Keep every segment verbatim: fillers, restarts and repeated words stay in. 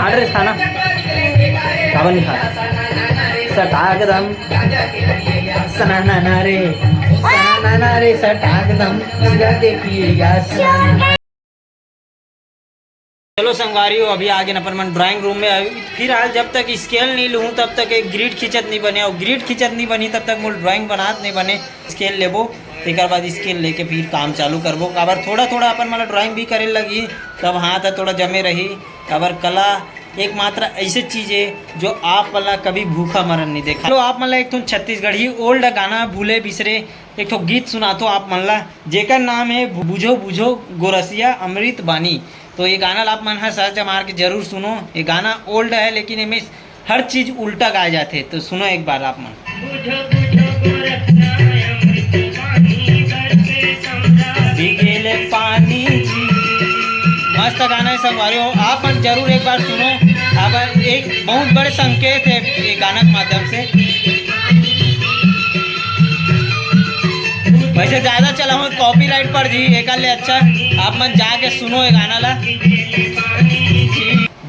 Order खाना, काबर नहीं खाना? सटाक दम, सना ना ना रे, सना ना ना रे, सटाक दम, गांजा के पिएगा, सना ना ना। चलो संगवारी हो, अभी आ गेन अपन मन ड्राइंग रूम में। अभी फिलहाल जब तक स्केल नहीं लूँ तब तक एक ग्रिड खींचत नहीं बने, और ग्रिड खींचत नहीं बनी तब तक मोर ड्राइंग बनात नहीं बने। स्केल लेबो, तेकर बाद स्केल लेके फिर काम चालू करबो। काबर थोड़ा थोड़ा अपन मन ला ड्राइंग भी करे लगी, तब हाथ ह थोड़ा जमे रही। काबर कला एकमात्र ऐसे चीज है जो आप मन ला कभी भूखा मरन नहीं देखा। चलो आप मन ला एक ठो छत्तीसगढ़ी ओल्ड गाना भूले बिसरे एक ठो गीत सुनाथो आप मन ला, जेकर नाम है बूझो बूझो गोरसिया अमृत बानी। तो ये गाना ला आप मन ह सर्च मार के जरूर सुनो। ये गाना ओल्ड है लेकिन एमे हर चीज उल्टा गाए जाथे। तो सुनो एक बार आप मन। बिगेले पानी जी। मस्त गाना है संगवारी हो, आप मन जरूर एक बार सुनो। अब एक बहुत बड़े संकेत है ये गाना के माध्यम से। वैसे ज्यादा चलाहूँ कॉपीराइट पड़ जी, एकर ले अच्छा आप मन जाके सुनो ये गाना ला।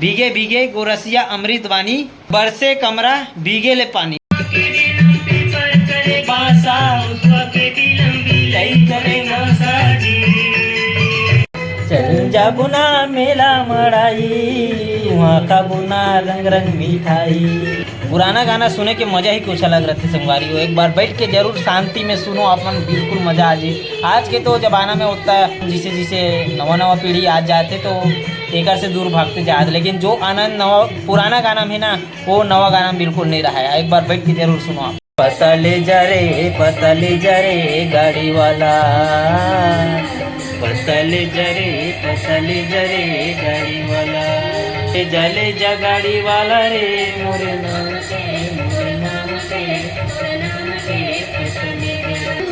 भीगे भीगे गोरसिया अमृत बानी, बरसे कमरा भीगे ले पानी। चल जाबो ना मेला मड़ाई, वहाँ खाबो ना रंग रंग मिठाई। पुराना गाना सुने के मजा ही कुछ अलग रहते संगवारी हो। एक बार बैठ के जरूर शांति में सुनो आप मन, बिल्कुल मजा आ जी। आज के तो जमाना में होता है, जिसे जिसे नवा नवा पीढ़ी आ जाते तो एकर से दूर भागते जाते, लेकिन जो आनंद नवा पुराना गाना में ना, वो नवा गाना में बिल्कुल नहीं रहा है। एक बार बैठ के जरूर सुनो आप। पता ले जा रे, पता ले जा रे गाड़ी वाला, पता ले जा रे, पता ले जा रे गाड़ी वाला, ले जा ले जा गाड़ी वाला रे, मोरे नाम से, मोरे नाम से, मोरे नाम से, पता ले जा रे।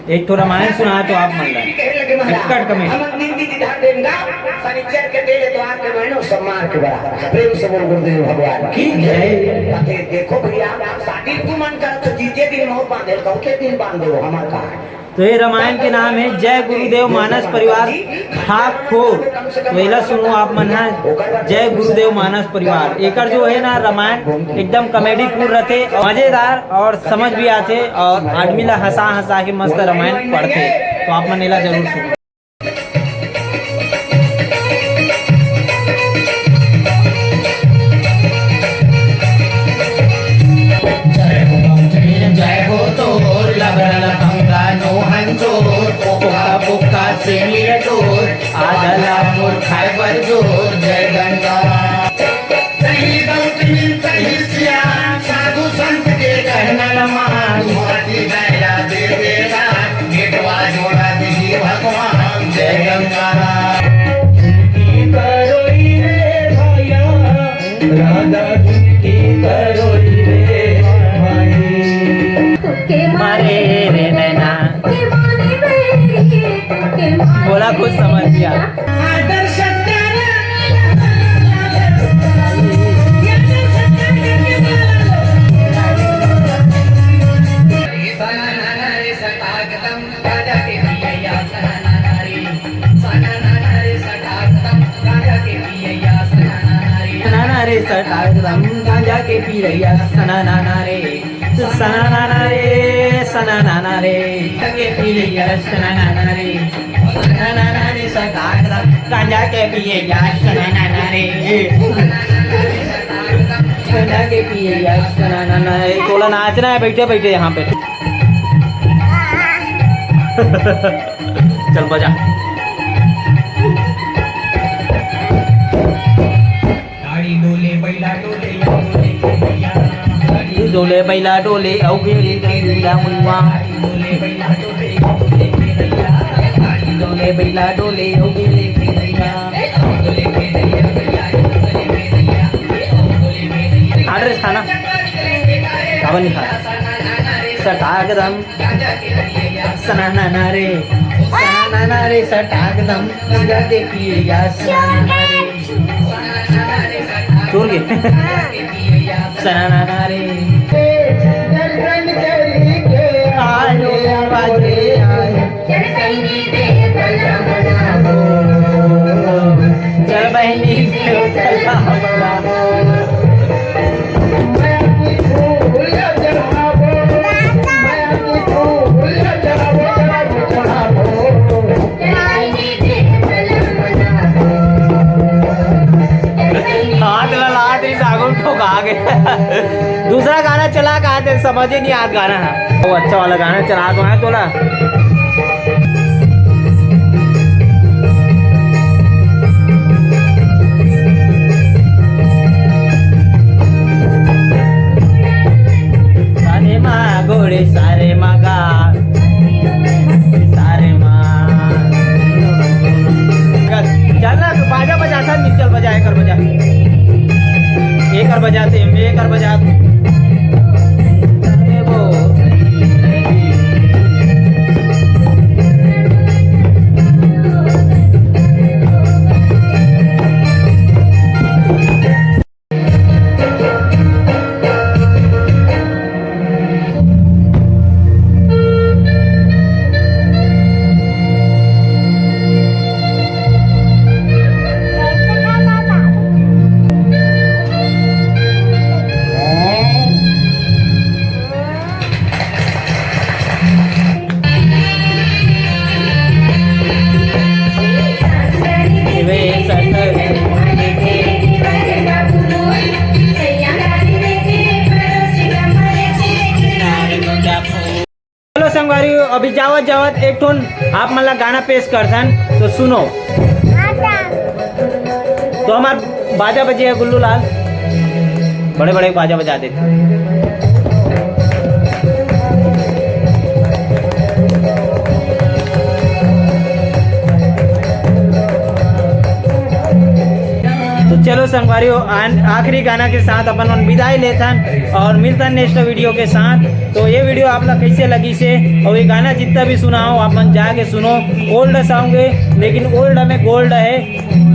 एक ठो रामायण सुना तो आप मन ला। कहे लगे महाराज, कट कमेंट। हमर दिन दीदी धार देन गा, शनिचर के दिन एतवार के महीना सब मार के बड़ा। प्रेम से बोल गुरुदेव भगवान की जय। अरे देखो भैया, शादी तू मन कर तो जीते दिन मोर बांधे, कहूँ के दिन बांधे हो, हमार कहा है। तो ये रामायण के नाम है जय गुरुदेव मानस परिवार ठाकुर। तो एला सुनो आप मन ह, जय गुरुदेव मानस परिवार। एकर जो है ना रामायण एकदम कॉमेडी फुल रहते, मजेदार और समझ भी आते और आदमी ला हंसा हंसा के मस्त रामायण पढ़ते। तो आप मन एला जरूर सुनो। जय हो बंटी, जय हो तोर, लबरल पंगा नो हंजोर, पोका पोका से मिले डोर, आदला मोर खाए बर जोर, जय गंगा। सही गलती, सही सियान, साधु संत के कहना न मान, मोती गैला दे देना, बेटवा जोड़ा दीजिए भगवान, जय गंगा। झुमकी करोई रे भैया, राधा झुमकी करोई रे भाई। मारे रे नैना। बोला कुछ समझ लिया। सना ना रे सटाक दम गांजा के पी रैया, सना ना ना रे, सना ना ना रे, सना ना ना रे, गांजा के पी रैया, सना ना ना रे, सना ना ना रे, सटाक दम गांजा के पिए या, सना ना ना रे, गांजा के पिए या, सना ना ना रे। तोला नाचना है बैठे बैठे यहाँ पे। चल बजा। गाड़ी डोले, बैला डोले, या डोले के भैया। गाड़ी डोले, बैला डोले, औ गेले के भैया मुआ। गाड़ी डोले, बैला डोले, औ गेले के भैया। गाड़ी डोले, बैला डोले, औ गेले के भैया। ऑर्डर खाना, खावा नहीं खाना। सटाक दम, सना ना ना रे, सना ना ना रे, सटाक दम, इधर देखिए या सना ना ना रे। चोर के। सना ना ना रे। आयो बाजे आयो। चल बहिनी, चल बहिनी। हाथ ला लात रही, सागुन ठोका गया। दूसरा गाना चला, कहा थे, समझ ही नहीं आत गाना है। वो अच्छा वाला गाना चला तो है तोला। सारे माँ गोड़े सारे माँ गा। सारे माँ। चल, चल ना, तू बाजा बजा, सर, चल बजा, एकर बजा। एकर बजा, ते, एकर बजा। अरे वो। चलो संगवारी, अभी जावत जावत एक ठोन आप मन ला गाना पेश करथन, तो सुनो। तो हमार बाजा बजे है गुल्लू लाल, बड़े बड़े बाजा बजा देते। तो चलो संगवारी हो, आन-, आखिरी गाना के साथ अपन मन विदाई लेथन और मिलथन नेक्स्ट वीडियो के साथ। तो ये वीडियो आप ला कैसे लगी से, और ये गाना जितना भी सुना हो, आप मन जाके सुनो। ओल्ड सॉन्ग है, लेकिन ओल्ड में गोल्ड है।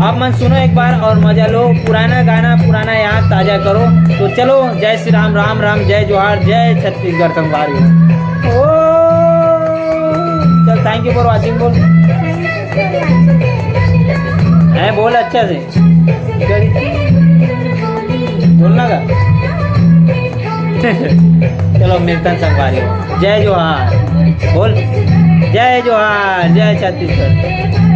आप मन सुनो एक बार और मजा लो। पुराना गाना, पुराना याद ताजा करो। तो चलो, जय श्री राम, राम राम, जय जोहार, जय छत्तीसगढ़ संगवारी। ओ, चल, thank you for watching बोल। हैं, बोल अच्छा से। बोलना का? चलो, मिलथन संगवारी। जय जोहार। बोल, जय जोहार, जय छत्तीसगढ़।